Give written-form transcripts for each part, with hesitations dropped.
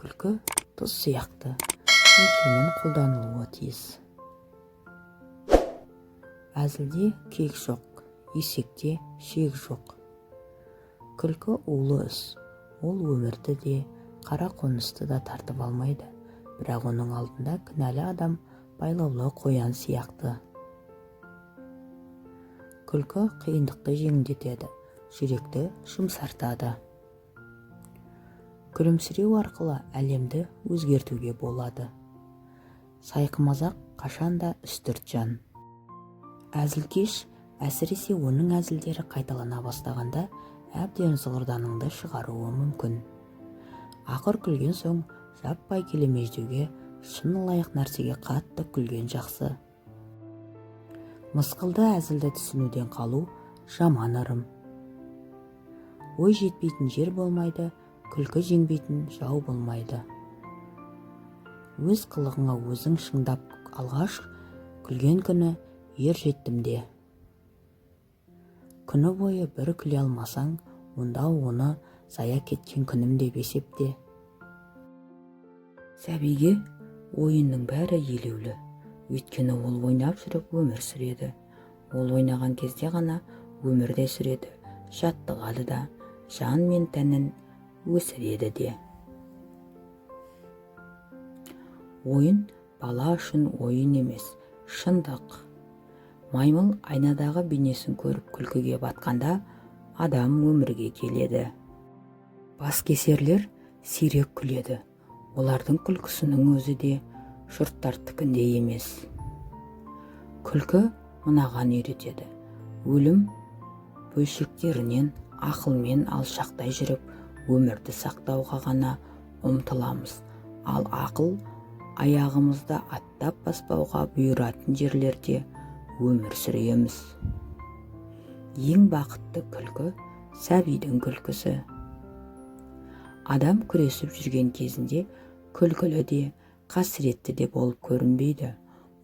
Күлкі тұз сияқты, мөлшермен қолданылуы тиіс. Әзілде кек жоқ, есекте шек жоқ. Күлкі улы іс, ол өмірді де, қара қонысты да тартып алмайды, бірақ оның алдында кінәлі адам байлаулы қоян сияқты. Күлкі қиындықты жеңілдетеді, жүректі жұмсартады. Күлімсіреу арқылы әлемді өзгертуге болады. Сайқымазақ қашанда үстірт жан. Әзілкеш, әсіресе оның әзілдері қайталана бастағанда, әбден зығырданыңды шығаруы мүмкін. Ақыр күлген соң жаппай келемеждеуге шын лайық нәрсеге қатты күлген жақсы. Мысқылды әзілді түсінуден қалу жаман ырым. Ой жетпейтін жер болмайды, күлкі жеңбейтін жау болмайды. Өз қылығыңа өзің шыңдап алғаш күлген күні ер жеттім де. Күні бойы бір күле алмасаң, онда оны зая кеткен күнім деп есепте. Сәбиге ойынның бәрі елеулі, өйткені ол ойнап жүріп өмір сүреді. Ол ойнаған кезде ғана өмір де сүреді, жаттығады да, жан мен тәнін өсіреді де. Ойын бала үшін ойын емес, шындық. Маймыл айнадағы бейнесін көріп күлкіге батқанда адам өмірге келеді. Баскесерлер сирек күледі. Олардың күлкісінің өзі де жұрттардікіндей емес. Күлкі мынаған үйретеді. Өлім бөлшектерінен ақылмен алшақтай жүріп, өмірді сақтауға ғана ұмтыламыз. Ал ақыл аяғымызды аттап баспауға бұйыратын жерлерде өмір сүреміз. Ең бақытты күлкі сәбидің күлкісі. Адам күресіп жүрген кезінде күлкілі де, қасіретті де болып көрінбейді.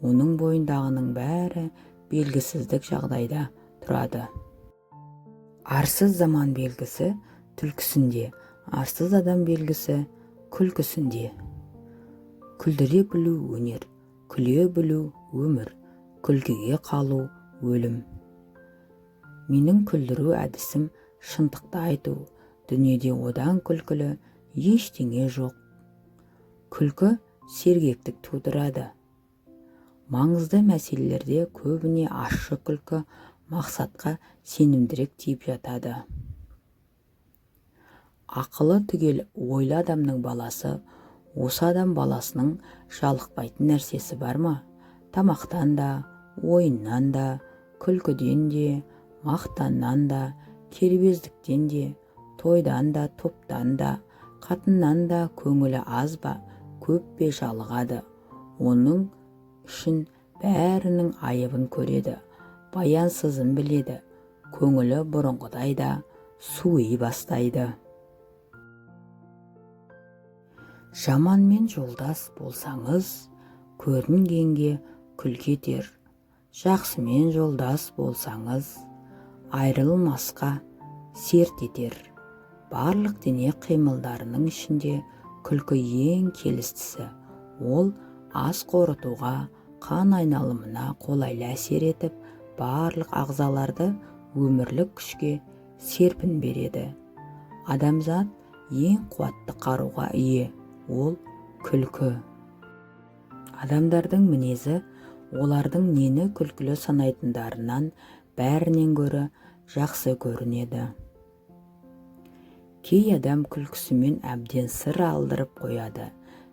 Оның бойындағының бәрі белгісіздік жағдайда тұрады. Арсыз заман белгісі түлкісінде, арсыз адам белгісі күлкісінде. Күлдіре білу өнер, күле білу өмір, күлкіге қалу өлім. Менің күлдіру әдісім шындықты айту, дүниеде одан күлкілі ештеңе жоқ. Күлкі сергектік тудырады. Маңызды мәселелерде көбіне ащы күлкі мақсатқа сенімдірек тиіп жатады. Ақылы түгел ойлы адамның баласы, осы адам баласының жалықпайтын нәрсесі бар ма? Тамақтан да, ойыннан да, күлкіден де, мақтаннан да, кербездіктен де, тойдан да, топтан да, қатыннан да көңілі аз ба, көп пе жалығады. Оның үшін бәрінің айыбын көреді, баянсызын біледі, көңілі бұрынғыдай да суи бастайды. Жаманмен жолдас болсаңыз, көрінгенге күлкі етер. Жақсымен жолдас болсаңыз, айырылмасқа серт етер. Барлық дене қимылдарының ішінде күлкі ең келістісі. Ол ас қорытуға, қан айналымына қолайлы әсер етіп, барлық ағзаларды өмірлік күшке серпін береді. Адамзат ең қуатты қаруға ие, ол күлкі. Адамдардың мінезі олардың нені күлкілі санайтындарынан бәрінен гөрі жақсы көрінеді. Кей адам күлкісімен әбден сыр алдырып қояды.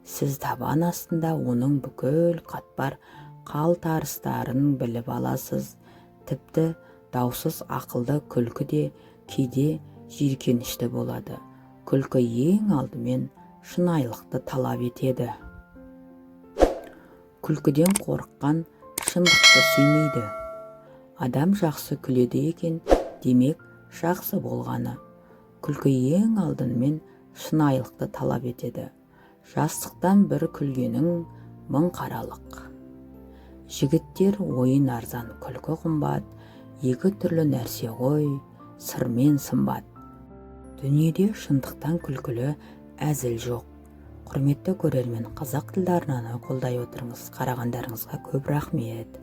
Сіз табан астында оның бүкіл қатпар қалтарыстарын біліп аласыз. Тіпті даусыз ақылды күлкі де кейде жиіркенішті болады. Күлкі ең алдымен шынайылықты талап етеді. Күлкіден қорыққан шындықты сүймейді. Адам жақсы күледі екен, демек жақсы болғаны. Күлкі ең алдымен шынайылықты талап етеді. Жастықтан бір күлгенің мың қаралық. Жігіттер, ойын арзан, күлкі қымбат, екі түрлі нәрсе ғой, сырмен сымбат. Дүниеде шындықтан күлкілі әзіл жоқ. Құрметті көрермен, қазақ тілді арнаны қолдай отырыңыз. Қарағандарыңызға көп рахмет.